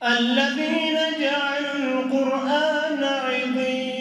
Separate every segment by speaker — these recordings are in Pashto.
Speaker 1: الذين جعلوا القرآن عضين.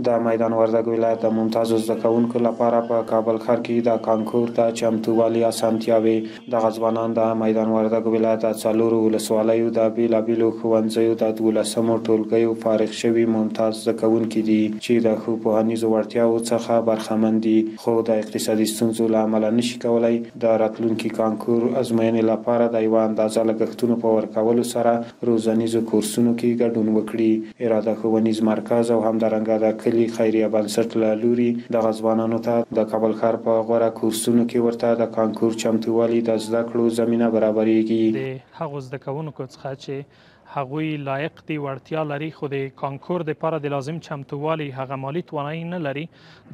Speaker 2: د میدان وردګ ولایت د ممتازو زده کوونکو لپاره په کابل ښار کې د کانکور د چمتووالي اسانتیاوې. دغه ځوانان د میدان وردګ ولایت د څلورو ولسوالیو د بېلابېلو ښوونځیو د 12مو ټولګیو فارغ شوي ممتاز زده کوونکي دي چې د ښو پوهنیزو وړتیاوو څخه برخمن دي، خو د اقتصادي ستونزو له امله نشي کولی د راتلونکي کانکور ازموینې لپاره د یوه اندازه لګښتونو په ورکولو سره روزنیزو کورسونو کې ګډون وکړي. اراده ښوونیز مرکز او همدارنګه د کلي خیریه بنسټ له لوري دغه ځوانانو ته د کابل ښار په غوره کورسونو کې ورته د کانکور چمتووالي د زده کړو زمینه برابریږي.
Speaker 3: د هغو زده کوونکو څخه چې هغوی لایق دي، وړتیا لري، خو د کانکور دپاره د لازم چمتووالي هغه مالي توانایي نه لري،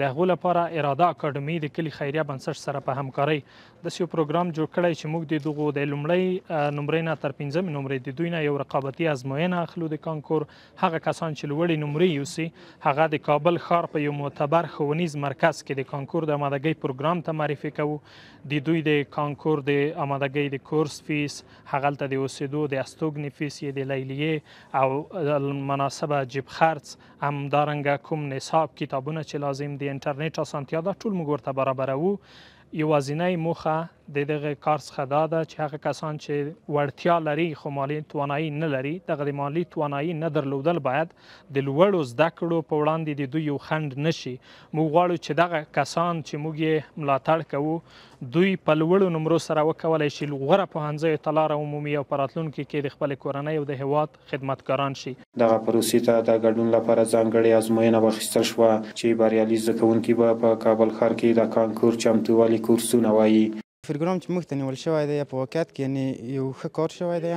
Speaker 3: د هغو لپاره اراده اکاډمي د کلي خیریه بنسټ سره په همکارۍ داسې یو پروګرام جوړ کړی چې موږ د دغو د لومړۍ نمرې نه تر پنځمې نمرې د دوی نه یو رقابتي ازموینه اخلو. د کانکور هغه کسان چې لوړې نمرې یوسي هغه د کابل ښار په یو معتبر ښوونیز مرکز کې د کانکور د آمادګۍ پروګرام ته معرفي کوو. د دوی د کانکور د آمادګۍ د کورس فیس، هغلته د اوسېدو د استوګنې فیس یې، د لیلیې او مناسبه جیب خرڅ، همدارنګه کوم نصاب کتابونه چې لازم دي، انټرنیټ اسانتیا، دا ټول موږ ورته برابروو. یوازینۍ موخه د دغه کار څخه دا ده چې هغه کسان چې وړتیا لري خو مالي توانایي نه لري، دغه د مالي توانایي نه درلودل باید د لوړو زده کړو په وړاندې د دوی یو خنډ نشي. موږ غواړو چې دغه کسان چې موږ یې ملاتړ کوو دوی په لوړو نمرو سره وکولای شي غوره پوهنځیو ته لاره ومومي او په راتلونکي کې د خپلې کورنۍ او د هیواد خدمتګاران شي.
Speaker 2: دغه پروسې ته د ګډون لپاره ځانګړې ازموینه واخیستل شوه چې بریالي زده کوونکي به په کابل ښار کې د کانکور چمتووالي کورسونه وایي.
Speaker 4: پروګرام چې موږ ته نیول شوی دی په واقعیت کې یعنې یو ښه کار شوی دی،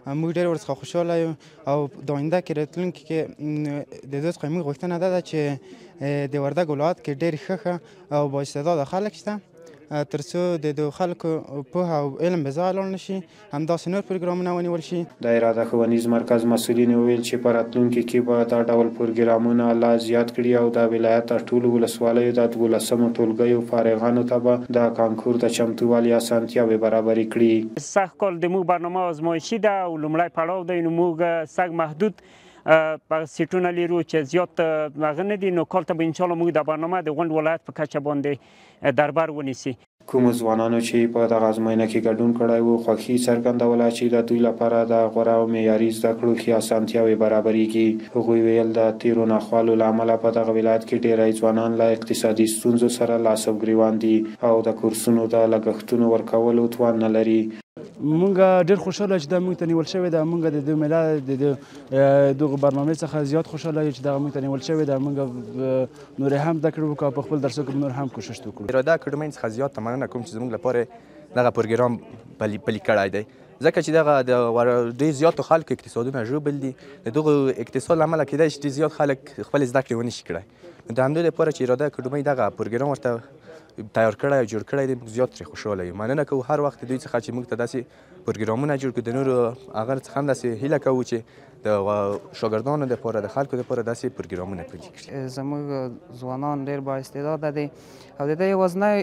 Speaker 4: موږ ډېر ورڅخه خوشحاله یو او د آینده کې راتلونکي کې د دوی څخه موږ غوښتنه دا ده چې د وردګ ولایت کې ډېر ښه ښه او با استعداده خلک شته، ترڅو د دو خلکو پوهه او علم به ځای لاړ نه شي، همداسې نور پروګرامونه ونیول شي.
Speaker 2: د اراده ښوونیز مرکز مسؤلینو وویل چې په راتلونکي کې به دا ډول پروګرامونه لا زیات کړي او د ولایت د ټولو ولسوالیو د 12مو ټولګیو فارغانو ته به د کانکور د چمتووالي اسانتیاوې برابرې کړي.
Speaker 5: سږ کال د موږ برنامه ازمایشي ده او لومړی پړاو دی، نو موږ سږ محدود سیټونه لرو چې زیات هغه نه دي، نو کال ته به انشاءالله موږ دا برنامه د غونډ ولایت په کچه باندې دربر ونیسي.
Speaker 2: کومو ځوانانو چې په دغه ازموینه کې ګډون کړی و خوښي څرګندوله چې د دوی لپاره د غوره او معیاري زده کړو ښې اسانتیاوې برابریږي. هغوی ویل د تېرو ناخوالو له امله په دغه ولایت کې ډېری ځوانان له اقتصادي ستونزو سره لاس او ګریوان دي او د کورسونو د لګښتونو ورکولو توان نه لري.
Speaker 6: مونږ ډېر خوشحاله چې دا مونږ ته نیول شوې ده، مونږ د دې ملا د دغه برنامې څخه زیات خوشحاله یو چې دغه مونږ ته نیول شوې ده. مونږ نورې هم زده کړې وکړو او په خپل درسو کې نور هم کوشش وکړو.
Speaker 7: اراده اکاډمۍ څخه زیات مننه کوم چې زموږ لپاره دغه پروګرام پلي کړی دی، ځکه چې دغه د ډېر زیاتو خلکو اقتصادونه ژوبل دي. د دغو اقتصاد له امله کېدای شي ډېر زیات خلک خپلې زده کړې ونه شي کړی. نو د همدې لپاره چې اراده اکاډمۍ دغه پروګرام ورته تیار کړی او جوړ کړی دی، موږ زیات ترې خوشحاله یو. مننه کوو هر وخت دوی څخه چې موږ ته داسې پروګرامونه جوړ کړو. د نورو هغه څخه هم داسې هیله کوو چې د شاګردانو دپاره، د خلکو دپاره داسې پروګرامونه پلي کړي.
Speaker 8: زموږ ځوانان ډېر با استعداده دي او د دې یوازنی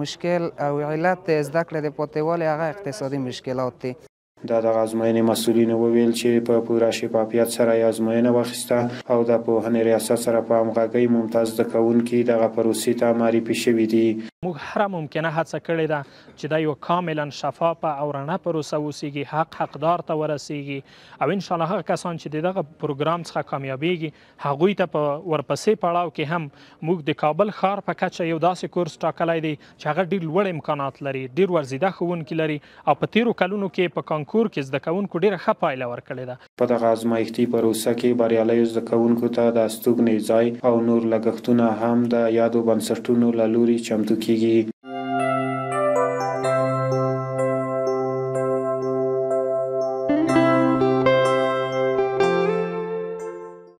Speaker 8: مشکل او علت د زده کړې د پاتېوالي هغه اقتصادي مشکلات دي.
Speaker 2: د دغه ازموینې مسؤلینو وویل چې په پوره شفافیت سره یې ازموینه واخیسته او د پوهنې ریاست سره په همغږۍ ممتاز زده کوونکي دغه پروسې ته معرفي شوي دي.
Speaker 3: موږ هره ممکنه هڅه کړې ده چې دا یو کاملا شفافه او رڼه پروسه اوسیږي، حق حقدار ته ورسیږي او انشاءالله هغه کسان چې د دغه پروګرام څخه کامیابیږي هغوی ته په ورپسې پړاو کې هم موږ د کابل ښار په کچه یو داسې کورس ټاکلی دی چې هغه ډېر لوړ امکانات لري، ډېر ورزیده ښوونکي لري او په تېرو کلونو کې په کانکور کې زده کوونکو ډېره ښه پایله ورکړې ده.
Speaker 2: په دغه ازمایښتي پروسه کې بریالیو زده کوونکو ته د استوګنې ځای او نور لګښتونه هم د یادو بنسټونو له لوري چمتو کیږي.